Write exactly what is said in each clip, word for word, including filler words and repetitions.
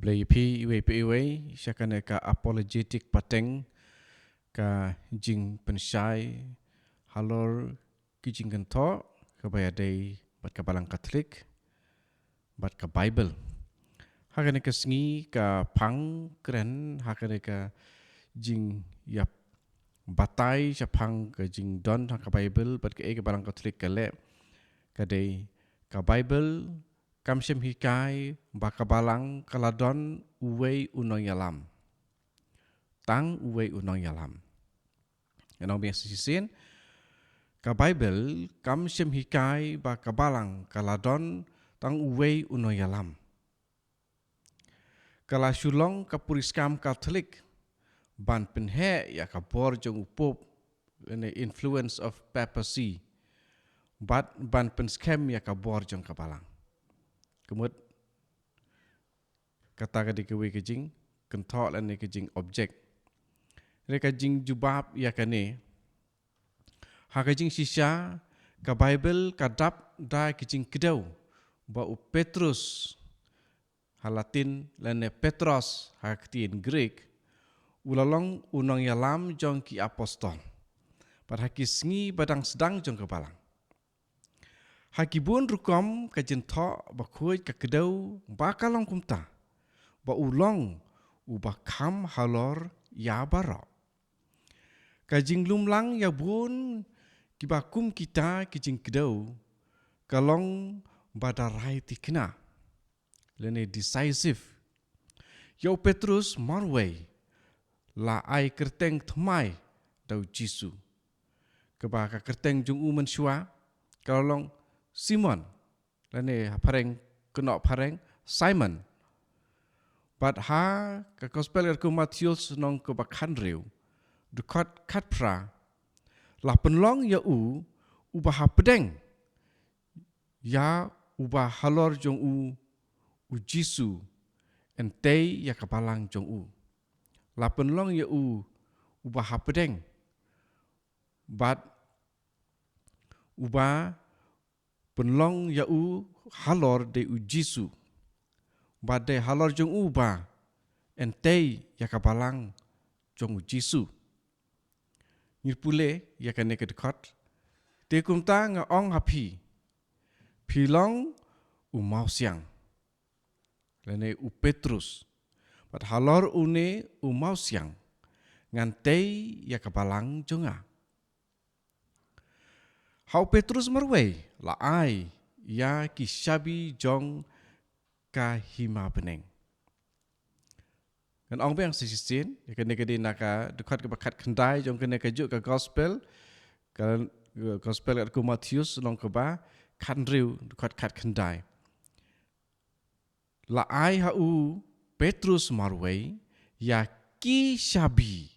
Khublei ïa phi iwei pa iwei sha kane ka apologetic pateng, ka jingpynshai halor ki jingkynthoh kaba ïadei bad ka Balang Katholik bad ka Baibl. Ha kane ka sngi ka pang kren ha kane ka jingïap batai shaphang ka jingdon ha ka Baibl bad kaei ka Balang Katholik ka leh. Ka dei, ka Baibl kam shym hikai ba ka Balang ka la don uwei u nongïalam. Tang uwei u nongïalam. Ngan ong biang sa shisien, ka Baibl kam shym hikai ba ka Balang ka la don tang uwei u nongïalam. Ka la shu long ka puriskam Katholik ban pynheh ïa ka bor jong u Pope, lane influence of papacy, bad ban pynskhem ïa ka bor jong ka Balang. Ka mut kata ka dei kawei ka jingkynthoh lane ka jingobject. Re ka jingjubab ïa kane, ha ka jingshisha, ka Baibl ka dap da ka jingkdew ba u Petrus, ha Latin, lane Petros ha ka ktien Greek, u la long u nongïalam jong ki apostol. Bad ha ki sngi ba dang sdang jong ka Balang, ha ki bun rukom ka jingthoh bakhuid ka kdew ba ka long kumta, ba u long uba kham halor ïa baroh. Ka jinglumlang ïa bun kiba kum kita ki jingkdew ka long ba da rai thikna, lane decisive. Ïa u Petrus marwei la ai kyrteng thymmai da u Jisu, kaba ka kyrteng jong u mynshuwa ka la long Simon, lane ha phareng, kynnoh phareng, Simon. Bad ha ka Gospel katkum u Mathaios lynnong kaba khathynriew, dkhot khatphra, la pynlong ïa u uba hapdeng ïa uba halor jong u u Jisu, hynrei ïa ka Balang jong u. La pynlong ïa u uba hapdeng, bad uba pynlong ïa u halor dei u Jisu, bad dei halor jong u ba, hynrei ïa ka Balang jong u Jisu. Ngin pule ïa kane ka dkhot. Te kumta nga ong ha phi, phi long u mawsiang, lane u Petrus, bad halor une u mawsiang ngan tei ïa ka Balang jong nga. Ha u Petrus marwei la ai ïa ki shabi jong ka hima bneng. Ngan ong biang sa shisien, ïa kane ka dei na ka dkhot kaba khatkhyndai jong kane kajuh ka Gospel, ka, ka Gospel katkum u Mathaios lynnong kaba khathynriew, dkhot khatkhyndai. La ai ha u Petrus marwei ïa ki shabi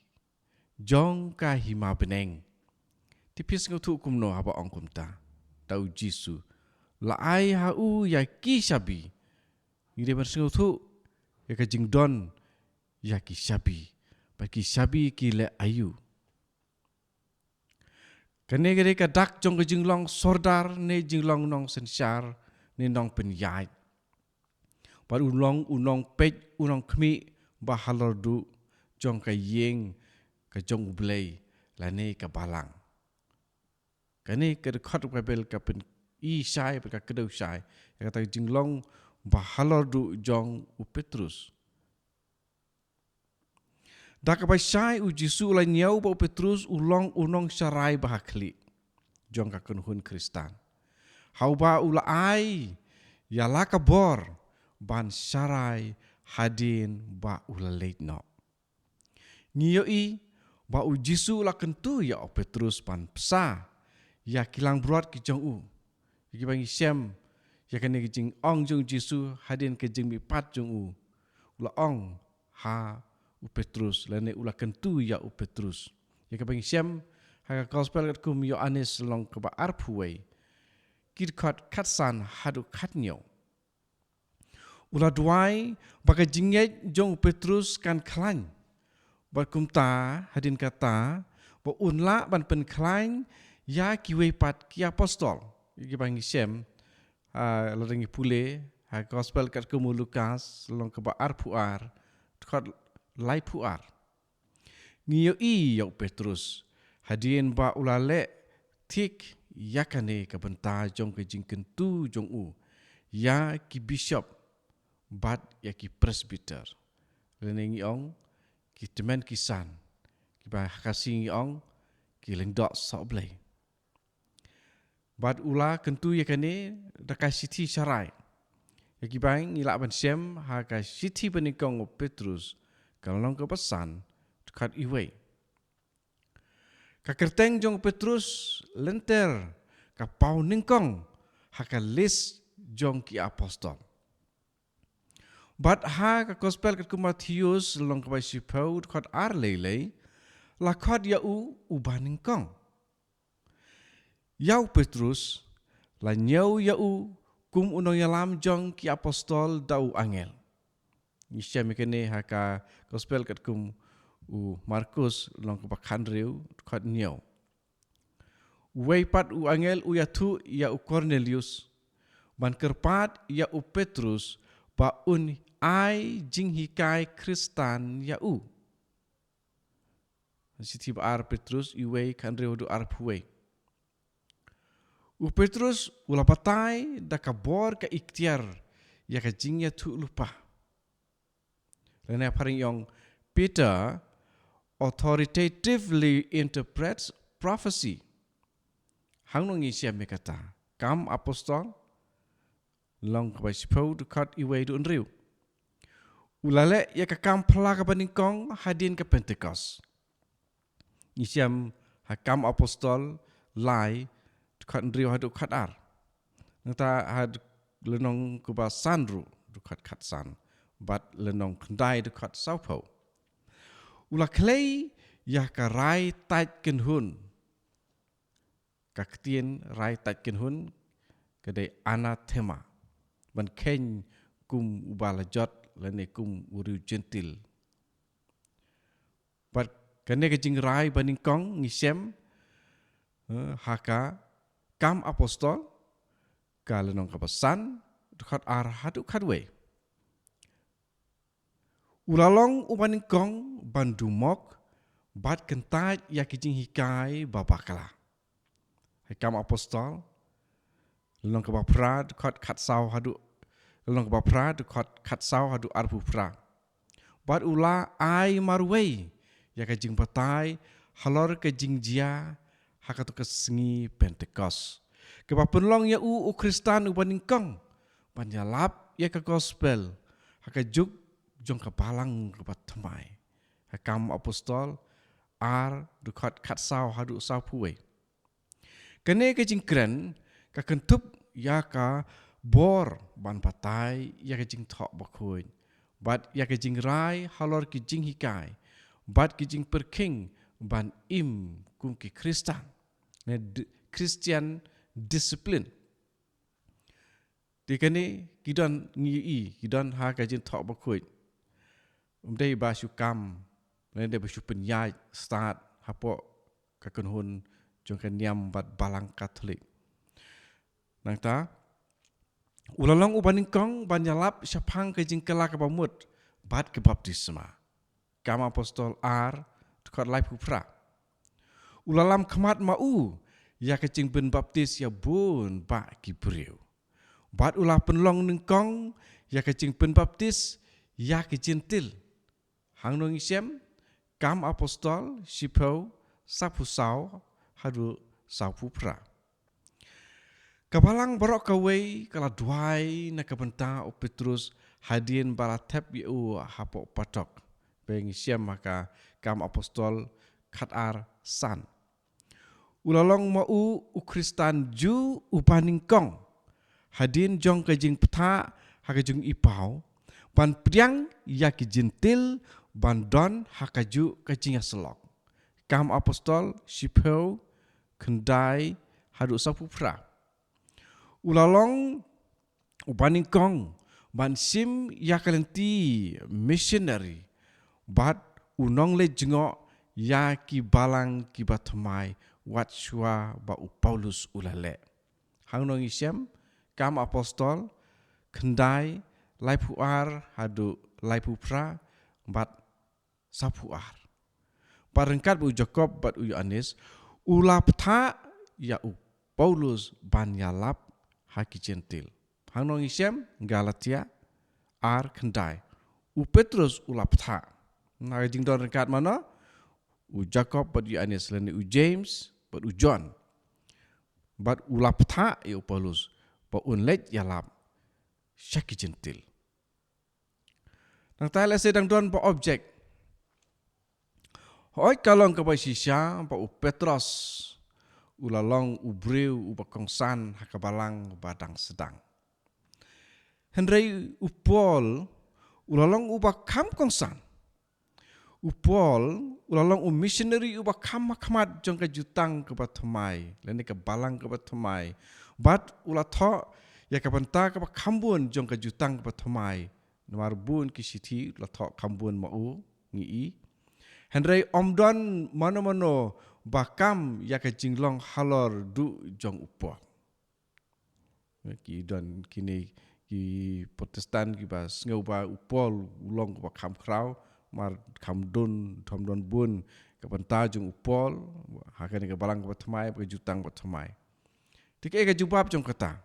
jong ka hima bneng. Te phi sngewthuh kumno haba ong kumta da u Jisu, la ai ha u ïa ki shabi? Ngi dei ban sngewthuh ïa ka jingdon ïa ki shabi, bad ki shabi ki leh aïu? Kane ka dei ka dak jong ka jinglong sordar, ne jinglong nongsynshar, ne nongpynïaid. Bad u long u nongpeit, u nongkhmih ba halor duh jong ka ïing ka jong U Blei, lane ka Balang. Kane ka dkhot Baibl ka pyni shai bad ka kdew shai ïa kata ka jinglong ba halor duh jong u Petrus. Da kaba shai, u Jisu u la ñiew ba u Petrus u long u nongsharai ba ha khlieh jong ka kynhun Khristan, ha uba u la ai ïa la ka bor ban sharai hadien ba u la leit noh. Ngi ïohi ba u Jisu u la kyntu ïa u Petrus ban bsa ïa ki langbrot ki jong u. Ïa kiba ngi shem ïa kane ka jingong jong u Jisu hadien ka jingmihpat jong u, u la ong ha u Petrus, lane u la kyntu ïa u Petrus. Ïa kaba ngi shem ha ka Gospel katkum u Ïoannis lynnong kaba arphew wei, ki dkhot khatsan haduh khathynñiew. U la duwai ba ka jingngeit jong u Petrus kan khlaiñ, bad kumta hadien kata ba un lah ban pynkhlaiñ ïa kiwei pat ki apostol. Ïa kiba ngi shem, ah, lada ngi pule Ha ka Gospel katkum u Lukas, lynnong kaba arphew ar, dkhot laiphew ar. Ngi ïohi ïa u Petrus, hadien ba u la leh thik ïa kane ka bynta jong ka jingkyntu jong u ïa ki bishop bad ïa ki presbyter. Lane ngi ong ki tymmen ki san, kiba ha Khasi ngi ong ki lyngdoh sohblei. Bad u la kyntu ïa kane da ka shithi sharai. Ïa kiba ngi lah ban shem ha ka shithi banyngkong u Petrus, ka lynnong kaba san, dkhot iwei. Ka kyrteng jong u Petrus lynter ka paw nyngkong ha ka list jong ki apostol. Bad ha ka Gospel katkum u Mathaios, lynnong kaba shiphew, dkhot ar lei lei, la khot ïa u u banyngkong. Ïa u Petrus, la ñiew ïa u kum u nongïalam jong ki apostol da u angel. Ngi shem ïa kane ha ka Gospel katkum u Markus, lynnong kaba khathynriew, dkhot hynñiew. Uwei pat u angel u ïathuh ïa u Kornelius ban kyrpad ïa u Petrus ba un ai jinghikai Khristan ïa u. Shithi ba ar Petrus, iwei, khathynriew haduh arphew wei. U Petrus u la batai da ka bor ka iktiar ïa ka jingïathuhlypa. Lane ha phareng ïong, Peter authoritatively interprets prophecy. Hangno ngi shem ïa kata? Kam Apostol, lynnong kaba shiphew, dkhot iwei haduh hynriew. U la leh ïa ka kam phylla kaba nyngkong hadien ka Pentekost. Ngi shem ha Kam Apostol lai, dkhot hynriew haduh khatar. Nangta ha lynnong kaba san ruh, dkhot khatsan, bad lynnong khyndai, dkhot sawphew. U la khlei ïa ka rai tait kynhun. Ka ktien rai tait kynhun ka dei anathema, ban kheiñ kum uba la jot lane kum u riew Jentil. Bad kane ka jingrai banyngkong ngi shem, eh, ha ka Kam Apostol, ka lynnong kaba san, dkhot ar haduh khatwei. U la long u banyngkong ban dumok bad kyntait ïa ki jinghikai ba bakla. Ha Kam Apostol, lynnong kaba phra, dkhot khatsaw haduh, lynnong kaba phra, dkhot khatsaw haduh arphew phra. Bad u la ai marwei ïa ka jingbatai halor ka jingjia ha kato ka sngi Pentekost, kaba pynlong ïa u u Khristan uba nyngkong ban ïalap ïa ka Gospel ha ka juk jong ka Balang kaba thymmai. Ha Kam Apostol ar, dkhot khatsaw haduh sawphew wei. Kane ka jingkren ka kynthup ïa ka bor ban batai ïa ka Jingthoh Bakhuid bad ïa ka jingrai halor ki jinghikai bad ki jingpyrkhing ban im kum ki Khristan, ne, d-, Christian discipline. Te kane ki don, ngi ïohi ki don ha ka Jingthoh Bakhuid. Ym dei ba shu kam, ne, dei ba shu pynïaid stad hapoh ka kynhun jong ka niam bad Balang Katholik. Nangta u la long u banyngkong ban ïalap shaphang ka jingkylla kaba mut bad ka baptisma. Kam Apostol ar, dkhot laiphew phra. U la lam khmat ma u ïa ka jingpynbaptis ïa bun bah ki briew. Bad u la pynlong nyngkong ïa ka jingpynbaptis ïa ki Jentil. Hangno ngi shem? Kam Apostol shiphew, sawphew saw haduh sawphew phra. Ka Balang baroh kawei ka la duwai na ka bynta u Petrus hadien ba la thep ïa u hapoh patok. Ba ngi shem ha ka Kam Apostol khatar san. U la long ma u u Khristan Jiw uba nyngkong hadien jong ka jingpynthah ha ka jong i paw ban pdiang ïa ki Jentil ban don ha kajuh ka jingïasyllok. Kam Apostol shiphew, khyndai haduh sawphew phra. U la long uba nyngkong ban shim ïa ka lynti missionary bad u nongleit jngoh ïa ki balang kiba thymmai wat shuwa ba u Paulus u la leh. Hangno ngi shem? Kam Apostol khyndai, laiphew ar haduh laiphew phra, bad sawphew ar. Bad ryngkat bad u Jakob bad u Ïoannis, u la bthah ïa u Paulus ban ïalap ha ki Jentil. Hangno ngi shem? Galatia ar khyndai. U Petrus u la bthah. Na ka jingdon ryngkat mano? U Jakob bad u Ïoannis lane u James bad u John. Bad u la bthah ïa u Paulus ba un leit ïalap sha ki Jentil. Nangta lehse dang don ba object. Hooid ka long kaba shisha ba u Petros u la long u briew uba kongsan ha ka balang ba dang sdang. Hynrei u Paul u la long uba kham kongsan. U Paul u la long u missionary uba kham hakhmat jong ka jutang kaba thymmai, lane ka balang kaba thymmai. Bad u la thoh ïa ka bynta kaba kham bun jong ka jutang kaba thymmai. Namar bun ki shithi u la thoh kham bun ma u, ngi i. Hynrei ym don mano mano ba kam ïa ka jinglong halor duh jong u Paul. Ki don kine ki Protestant kiba sngew ba u Paul u long uba kham khraw, namar kham don, kham don bun ka bynta jong u Paul ha kane ka balang kaba thymmai, ka jutang ba thymmai. Te kaei ka jubab jong kata?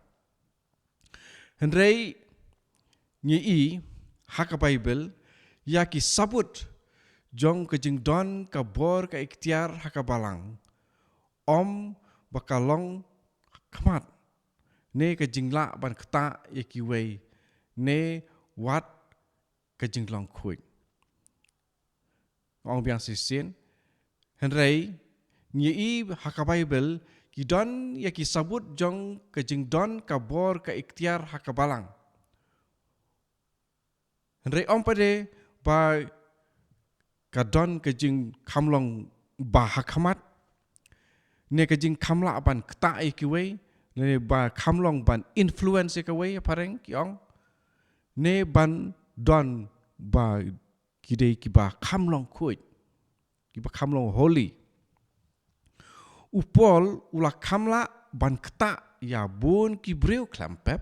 Hynrei ngi i ha ka Baibl ïa ki sabut jong ka jingdon ka bor ka iktiar ha ka balang, ym ba ka long khmat, ne ka jinglah ban ktah ïa kiwei, ne wat ka jinglong khuid. Ong biang shisien, hynrei ngi i ha ka Baibl ki don ïa ki sabut jong ka jingdon ka bor ka iktiar ha ka balang. Hynrei ym pat de ba ka don ka jingkham long ba hakhmat, ne ka jingkham lah ban ktah ïa kiwei, ne ba kham long ban influence ïa kiwei, phareng ki ong, ne ban don ba ki dei kiba kham long khuid, kiba kham long holy. U Paul u la kham lah ban ktah ïa bun ki briew khlem pep,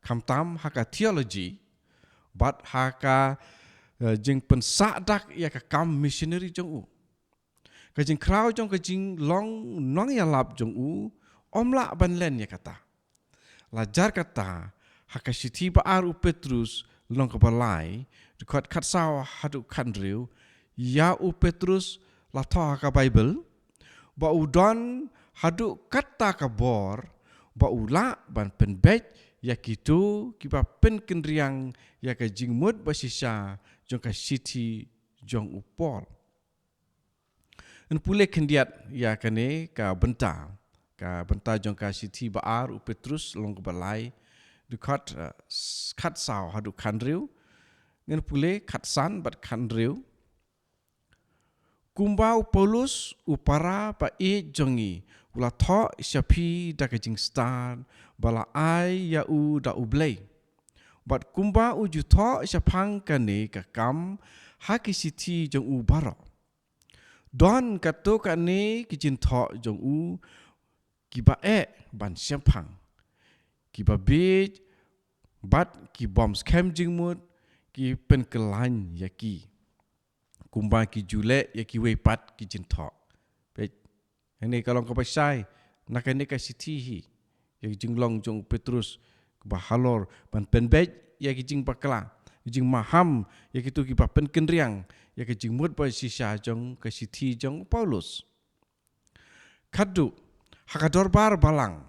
khamtam ha ka theology, bad ha ka, eh, jingpynsah dak ïa ka kam missionary jong u. Ka jingkhraw jong ka jinglong nongïalap jong u ym lah ban len ïa kata. La jar kata, ha ka shithi ba ar u Petrus lynnong kaba lai, dkhot khatsaw haduh khathynriew, ïa u Petrus la thoh ha ka Baibl ba u don haduh katta ka bor ba u lah ban pynbeit ïa kito kiba pynkynriang ïa ka jingmut ba shisha jong ka shithi jong u Paul. Yn pule khyndiat ïa kane ka bynta, ka bynta jong ka shithi ba ar u Petrus lynnong kaba lai, dkhot, eh, s-, khatsaw haduh khathynriew. Ngin pule khatsan bad khathynriew. Kumba u Paulus u para ba ïeit jong ngi u la thoh sha phi da ka jingstad ba la ai ïa u da U Blei, bad kumba u ju thoh shaphang kane ka kam ha ki shithi jong u baroh. Don katto katne ki jingthoh jong u kiba eh ban shemphang, kiba bieit bad ki bym skhem jingmut, ki pynkylla ïa ki, kumba ki ju leh ïa kiwei pat ki jingthoh. Peit, hangne ka long kaba shai na kane ka shithi hi, ïa ka jinglong jong u Petrus kaba halor ban pynbeit ïa ki jingbakla, ki jingmaham ïa kito kiba pynkynriang ïa ka jingmut ba shisha jong ka shithi jong u Paulus. Khadduh ha ka dorbar balang,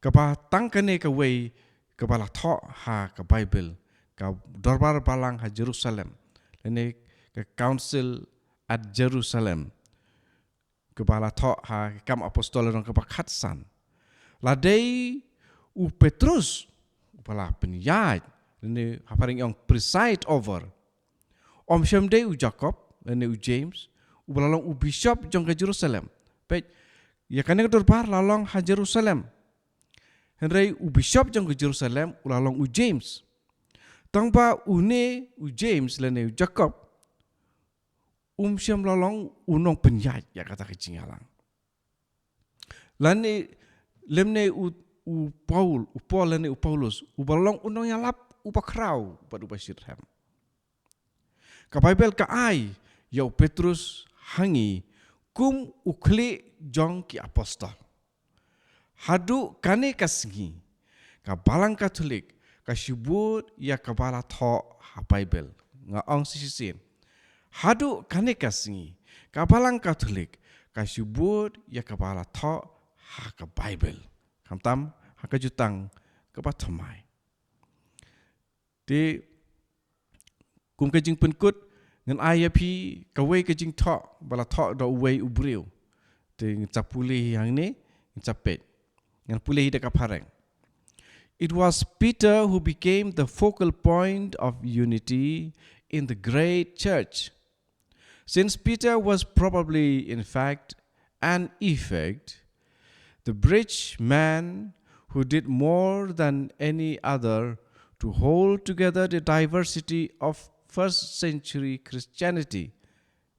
kaba tang kane kawei kaba la thoh ha ka Baibl, ka dorbar balang ha Jerusalem, lane ka Council at Jerusalem, kaba la thoh ha Kam Apostol lynnong kaba khatsan. La dei u Petrus uba la pynïaid, lane ha phareng ong preside over. Ym shym dei u Jakob lane u James uba la long u bishop jong ka Jerusalem. Peit, ïa kane ka dorbar la long ha Jerusalem. Hynrei u bishop jong ka Jerusalem u la long u James. Tangba une u James lane u Jakob um shym la long u nongpynïaid ïa kata ka jingïalang. Lane lymne u, u Paul, u Paul lane u Paulus, uba long u nongïalap uba khraw bad uba shitrhem. Ka Baibl ka ai ïa u Petrus ha ngi kum u khlieh jong ki apostol. Haduh kane ka sngi, ka Balang Katholik ka shu bud ïa kaba la thoh ha Baibl. Nga ong shisien. Haduh kane ka sngi, ka Balang Katholik ka shu bud ïa kaba la thoh ha ka Baibl. Khamtam ha ka Jutang kaba Thymmai. Te kum ka jingpynkut, ngan ai ïa phi kawei ka jingthoh ba la thoh da uwei u briew. Te ngan sa pule hi hangne, ngan sa peit. Ngan pule hi da ka phareng. It was Peter who became the focal point of unity in the great church. Since Peter was probably, in fact, and effect, the bridge man who did more than any other to hold together the diversity of first century Christianity.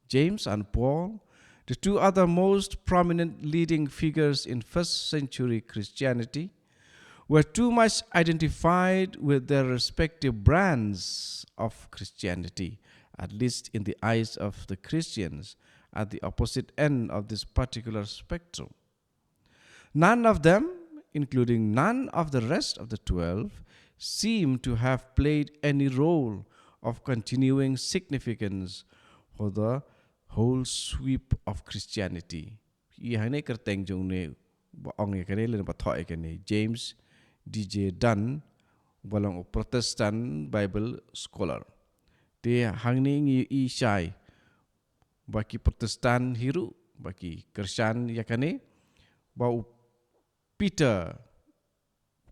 James and Paul, the two other most prominent leading figures in first century Christianity, were too much identified with their respective brands of Christianity, at least in the eyes of the Christians at the opposite end of this particular spectrum. None of them, including none of the rest of the twelve, seem to have played any role of continuing significance for the whole sweep of Christianity. Ïa hangne kyrteng jong une ba ong ïa kane lane ba thoh ïa kane, James D J Dunn, ba long u Protestant Bible scholar. Te hangne ngi ïohi shai ba ki Protestant hi ruh, ba ki kyrshan ïa kane, ba u Peter,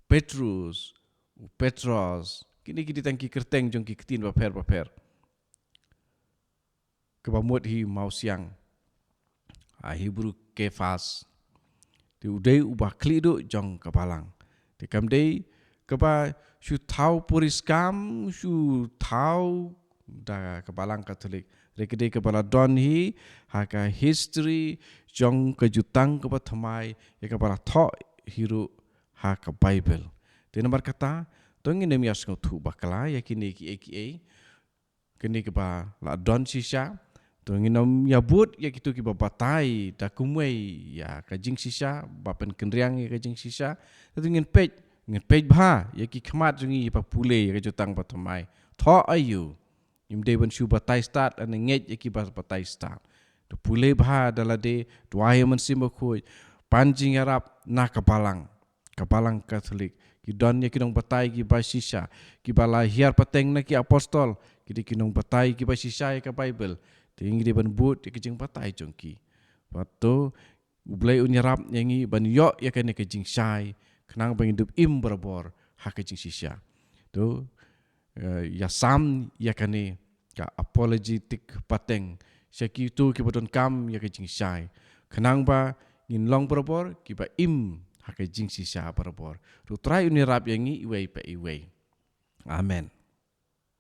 Petrus, u Petros, kine ki dei tang ki kyrteng jong ki ktien bapher bapher. Kaba mut hi mawsiang, ha Hebru Kephas. Te u dei uba khlieh duh jong ka Balang. Te kam dei kaba shu thaw puriskam, shu thaw da ka Balang Katholik. Re ka dei kaba la don hi ha ka history jong ka Jutang kaba Thymmai, ïa kaba la thoh hi ruh ha ka Baibl. Te namar kata, to ngin ym ïa sngewthuh bakla ïa kine kiei kiei, kine kiba la don shisha. To ngin ym ïa bud ïa kito kiba batai da kumwei ïa ka jingshisha, ba pynkynriang ïa ka jingshisha. Te to ngin peit, ngin peit bha ïa ki khmat jong ngi ba pule ïa ka Jutang ba Thymmai. Thoh aïu? Ngim dei ban shu batai stad lane ngeit ïa kiba batai stad. To pule bha da lade, duwai ha u Mynsiem Bakhuid, pan jingïarap na ka Balang, ka Balang Katholik. Ki don ïa ki nongbatai kiba shisha, kiba la hiar pateng na ki apostol, ki dei ki nongbatai kiba shisha ïa ka Baibl. Te ngi dei ban bud ïa ki jingbatai jong ki. Bad to U Blei un ïarap ïa ngi ban ïoh ïa kane ka jingshai, khnang ba ngin dup im barabor ha ka jingshisha. To, eh, ïa sam ïa kane ka apologetic pateng sha kito kiba donkam ïa ka jingshai, khnang ba ngin long barabor kiba im ha ka jingshisha barabor. To Trai un ïarap ïa ngi iwei pa iwei. Amen.